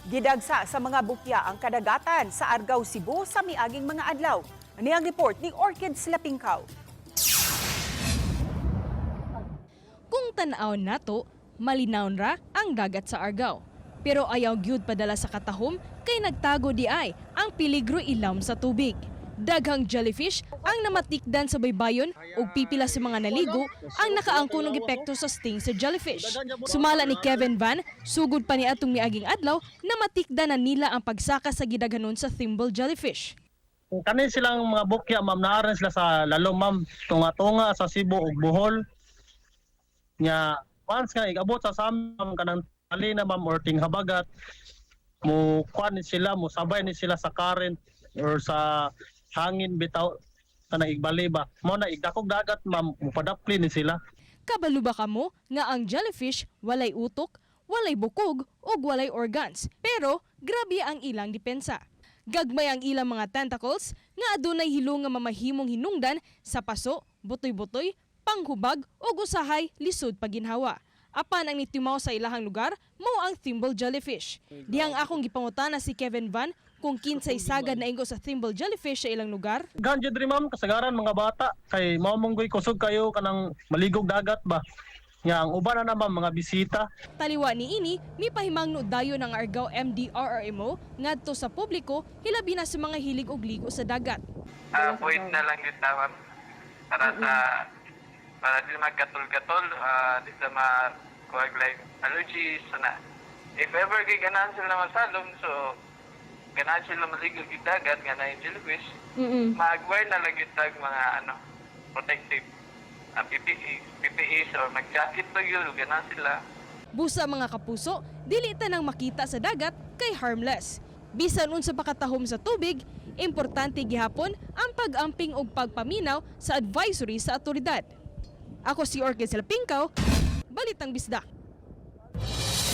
Gidagsa sa mga bukya ang kadagatan sa Argao, Cebu sa miaging mga adlaw. Ani ang report ni Orchid Slapingkaw. Kung tan-aw nato, malinawon ra ang dagat sa Argao. Pero ayaw gyud padala sa katahom kay nagtago di ay ang peligro ilawom sa tubig. Daghang jellyfish ang namatikdan sa baybayon ug pipila sa mga naligo ang nakaangkon og epekto sa sting sa jellyfish. Sumala ni Kevin Van, sugod pa ni atong miaging adlaw, namatikdan na nila ang pagsaka sa gidaghanon sa thimble jellyfish. Kani silang mga bukya, ma'am, naaran sila sa lalom, ma'am, tunga-tunga sa Cebu ug Bohol. Nya once nga igabot sa summer, ma'am, kanang tali na, ma'am, or tinghabagat mo kuan ni sila, mo sabay ni sila sa current or sa hangin bitaw, kanang igbali ba. Mao na igdakog dagat, ma'am, mupadapli ni sila. Kabalo ba kamo nga ang jellyfish walay utok, walay bukog ug walay organs, pero grabe ang ilang depensa? Gagmay ang ilang mga tentacles nga adunay hilo nga mamahimong hinungdan sa paso, butoy-butoy, panghubag ug usahay lisod paginhawa. Apan ang nitimaw sa ilahang lugar mao ang thimble jellyfish. Dihang akong gipangutana si Kevin Van kung kinsay sagad na ingo sa thimble jellyfish sa ilang lugar. Ganja diri, ma'am, kasagaran mga bata kay mao monggoy kusog kayo kanang maligog dagat ba. Nya ang uban na naman mga bisita. Taliwa ni ini, mipahimangno dayon ang Argao MDRRMO ngadto sa publiko, hilabi na sa mga hilig og ligo sa dagat. Avoid na lang yun, ma'am. Para di magkatol-katol, di sa makuhag like allergies, na. If ever kay ganahan sila masalom, so ganahan sila maligo og dagat nga na yung jellyfish, mag-wear na lang yun tag mga ano, protective PPE, PPEs or mag-jacket pa yun, ganahan sila. Busa, mga kapuso, dili tanang makita sa dagat kay harmless. Bisan unsa pa katahom sa tubig, importante gihapon ang pag-amping ug pagpaminaw sa advisory sa awtoridad. Ako si Orchid Salpingkaw, Balitang Bisdak.